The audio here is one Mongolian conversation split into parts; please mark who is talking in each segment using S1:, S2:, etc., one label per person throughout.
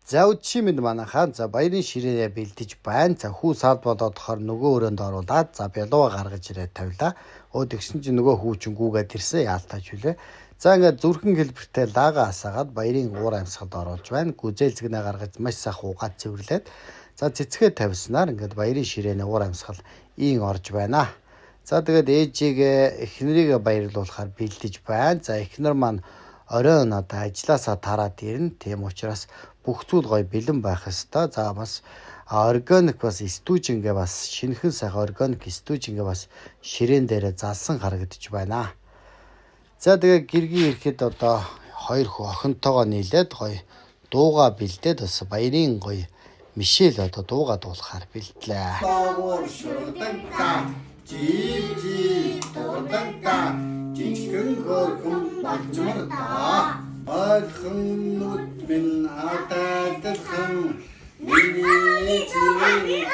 S1: За, үдшийн мэнд манайхаа. За, баярын ширээ бэлдэж байна. За, хүү саад болоодохоор нөгөө өрөөнд оруулаад, за, бялууга гаргаж ирээд тавилаа. Өө, тэгсэн чинь нөгөө хүү чинь гүүгээд ирсэн, яалтаач үлээ. За, ингээд зүрхэн хэлбэртэй лаага асаагаад баярын уур амьсгалд оруулж байна. Гүзээлзгэнээ гаргаж маш сайхан угаад цэвэрлээд, за, цэцгээ тавьснаар ингээд баярын ширээний уур амьсгал ийн орж байна. За, тэгээд ээжигээ, эхнэрийгээ баярлуулахаар бэлдэж байна. За, эхнэр маань оройн одоо ажилласаа тараад ирнэ. Тийм учраас бүх зүйл гоё бэлэн байх ёстой. За, бас органик бас стүүжингээ, бас шинэхэн сайхан органик стүүжингээ бас ширээн дээрээ залсан харагдаж байна. За, тэгээ гэргий ирэхэд одоо хоёр хүү охинтойгоо нийлээд гоё дууга бэлдээд, бас баярын гоё мишэл одоо дууга дуулахаар бэлдлээ.
S2: Доогуур шурдагта, жив жив дурдагта, жижигхэн хөөрхөн болжмор та. Ойлгон нүд минь ададалхан миний зүрх.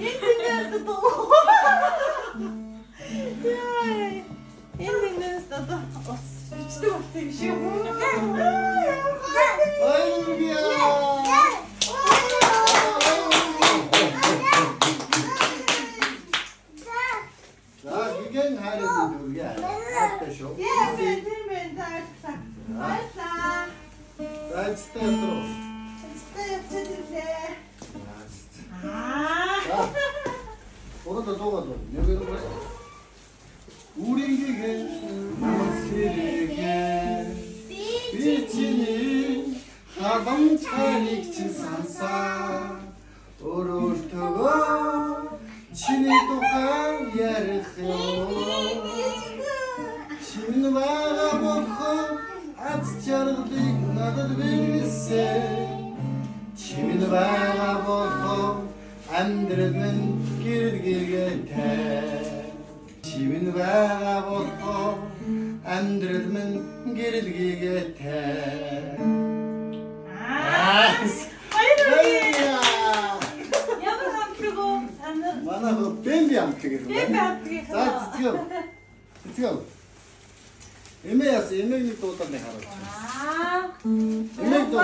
S3: Энэ тэндээс дуу. Яа. Энэ тэндээс одоо ус бичдэг болсон юм шиг.
S2: Баярлалаа. За, гигэн хайрын дүргээ. Хайртай шүү.
S3: Яа, тийм байх, таарсан. Баярлаа.
S2: За, эцтэй рүү.
S3: Эцтэй явчихад ирлээ. Аа.
S2: За. Ураад дуугаад байна. Нэг нэг Үрийгээ намайг сэрээгээ, би чиний халан чарыг чинь сансаа өөрөөртөгөө чиний тухай ярих юм. Чин байгаа бурхан аз жаргалыг надад бэлгэсэн. Чимэн байгаа бурхан амьдрал минь гэрэлгээтэй. Чимэн байгаа бурхан амьдрал минь гэрэлгээтэй.
S3: Аа. Баярлалаа. Ямар хамтлаг уу? Та нар
S2: Манай хөө Бэмби амтлаг юм
S3: Бэмби
S2: байна.
S3: хамтлагийнх
S2: За, цэцгэв. Цэцгэв. Эмээ яс эмээг нэг дуудаад нэг харуулчих.
S3: Аа.
S2: Эмээг дуу.